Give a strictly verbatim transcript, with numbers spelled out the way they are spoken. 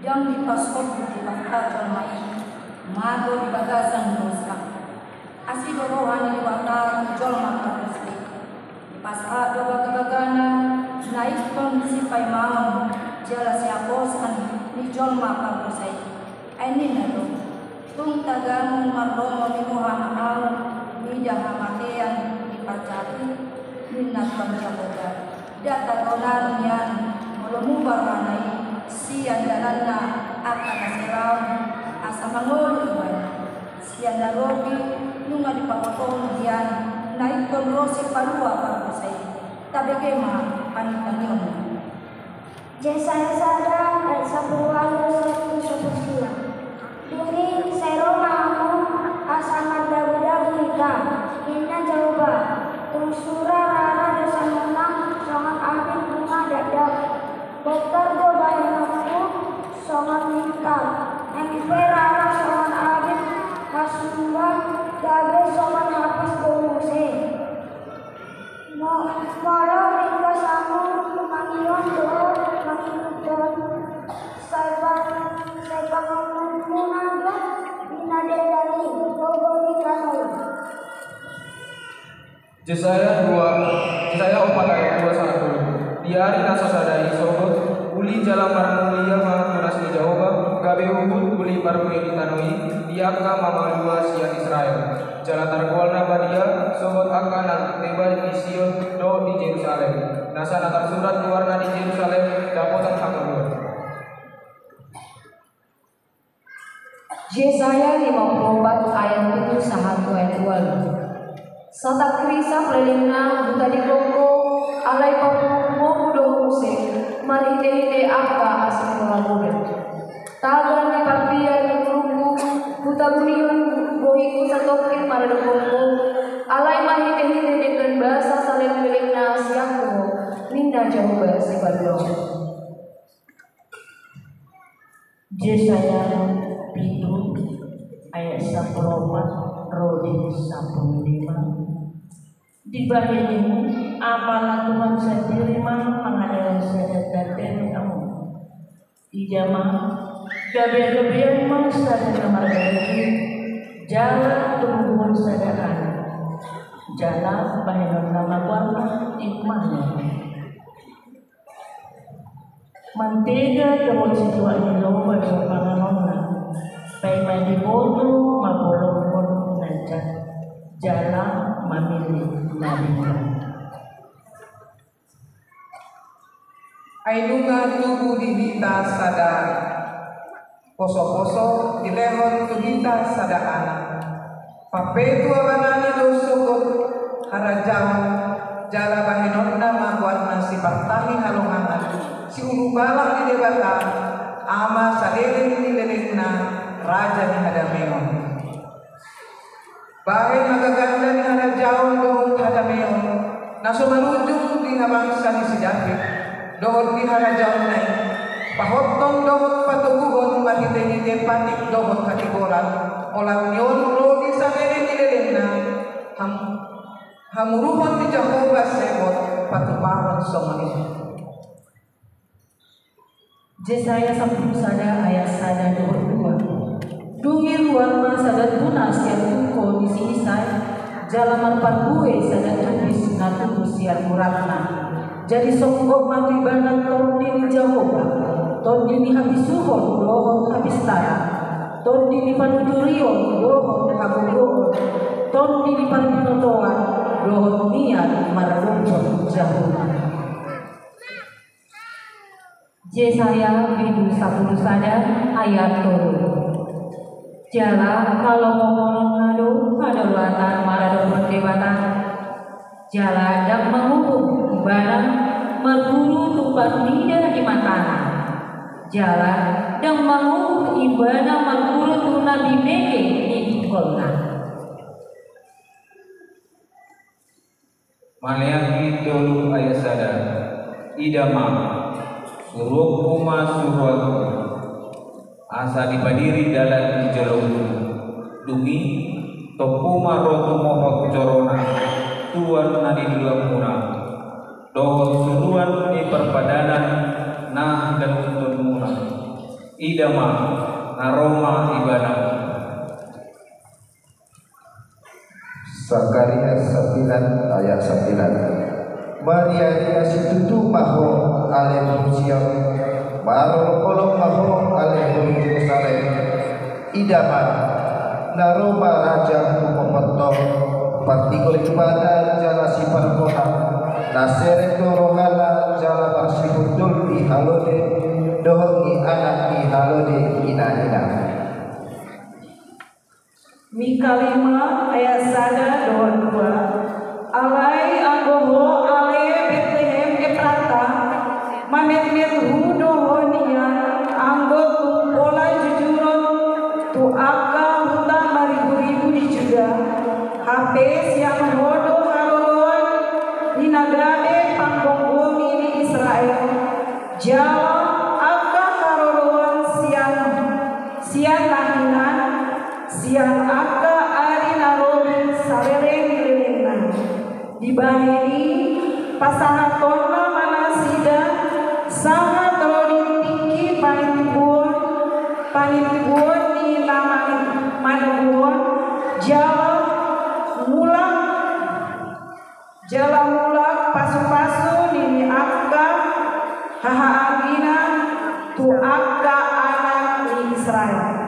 Ndang dipasombu Debata jolma i, mago di bagasan dosa. Asi do roha ni Debata tu jolma pardosa i. Dipasahat do bagabagana na ingkon sipaimaon jala siaposan ni jolma pardosa i. Ai ninna do: Tung tagangun marlomo ni roha ma ahu mida hamatean ni parjahat i, ninna Tuhan Jahowa. Nda tagonan nian molo mubar rohana i sian dalanna angka na selaon asa mangolu ibana. Sian na robi nunga dipabotohon hian na ingkon ro sipalua pardosa i. Tabege ma pangitangionna. Jesaya sada ayat sampulu ualu sahat tu sampulu sia. Dung i sai ro ma hamu asa mardabudabu hita, ninna Jahowa. Tung sura rara dosamuna songon abit bunga dakdak. Bontar do bahenonku songon lintang, naeng pe rara songon abit hasumba, gabe songon hapas do muse. Mo-, molo ringgas hamu mangihut dohot mangihuthon, sai pa-, sai pangomoanmuna do di na denggan i gogo ni tano i. Jesaya dua, Jesaya opat ayat dua sahat tolu. Di ari na so sada i sogot, uli jala marmulia ma tunas ni Jahowa, gabe huhut uli parbue di tano i, di angka na malua sian Israel. Jala targoalna badia sogot angka na teba di Sion dohot di Jerusalem, nasa na tarsurat goarna di Jerusalem dapotan hangoluan. Jesaya lima pulu opat ayat pitu sahat tu ayat ualu. Satangkisap lelengna huta di gonggo, alai papungupungoku do ho muse marhitehite angka asi ni roha muda. Tagan ni pardia ni ngolungku, hutabulion bohiku satongkin maradop gonggo, alai marhitehite denggan basa saleleng lelengna sian ho, ninna Jahowa Sipaduahon. Jesaya pitu ayat sampulu opat ro di sampulu lima. Dibahen i, apala Tuhan sandiri ma mangalehon sada tanda di hamu. Ida ma, gabegabean ma sada na marbangkit, jala tubuhon sada anak, jala bahenonna ma goarna Immanuel. Mantega dohot situak ni lomba do panganonna, paima diboto ma bolonghon na jat, jala mamillit na denggan. Ai nunga tubu di hita sada posoposo, dilehon tu hita sada anak. Pampetu abanana do sogot harajaon, jala bahenonna ma goarna Sipartahi Halongangan, Siulubalak ni Debata, Ama saleleng ni lelengna, Raja ni hadameon. Bahen ma gaganda ni harajaon dohot hadameon na so marujung di habangsa ni si David, dohot di harajaonna i, pahothon dohot patoguhon marhitehite patik dohot hatigoran, holan ni on ro di saleleng ni lelengna, ham-, hamuruhon ni Jahowa Zebaot patupahon songon i. Jesaya sampulu sada ayat sada dohot dua. Dung i ruar ma sada tuna sian tungko ni si Isai, jala marparbue sada tubis na tubu sian uratna. Jadi songgop ma tu ibana Tondi ni Jahowa, Tondi ni habisuhon dohot hapistaran, Tondi ni panuturion dohot hagogoon, Tondi ni parbinotoan dohot niat mardohot Jahowa. Jesaya pitu sampulu sada ayat tolu. Jala halomohononna do hadaulatan maradophon Debata. Jala ndang manguhum ibana marguru tu parnida di matana. Jala ndang manguhum ibana marguru tu na binege ni pinggolna. Maleakhi tolu ayat sada. Ida ma, suruonku ma suruanku, asa dipadiri dalan di jolomu. Dung i, tompu ma ro tumohot jorona, tuan na nidulangmuna, dohot suruan ni parpadanan na hinangunhonmuna. Ida ma, na ro ma Ibana. Zakarias sembilan ayat sembilan. Mariaria situtu ma ho ale hu Sion, marolopolop ma ho ale hu Jerusalem. Ida ma, na ro ma raja tu pompontong, partigor Debata jala siparboha, na serep do rohana jala marsihundul di halode dohot di anak ni halode inahina. Mika lima ayat sada dohot dua. Alai anggo ho ale Betlehem Efrata, mametmet hu do ho nian anggo tung pola jujuron tu angka huta mariburibu di Juda, hape sian ho do haroroan ni na gabe panggonggongi di Israel, jala angka haroroan sian, sian na hinan, sian angka ari na ro di saleleng ni lelengna. Dibahen i, pasahatonna ma nasida sahat ro di tingki panitibuon, panitibuon ni na mani-, manitibuon, jala mulak, jala mulak pasupasu ni angka hahaangina tu angka anak ni Israel.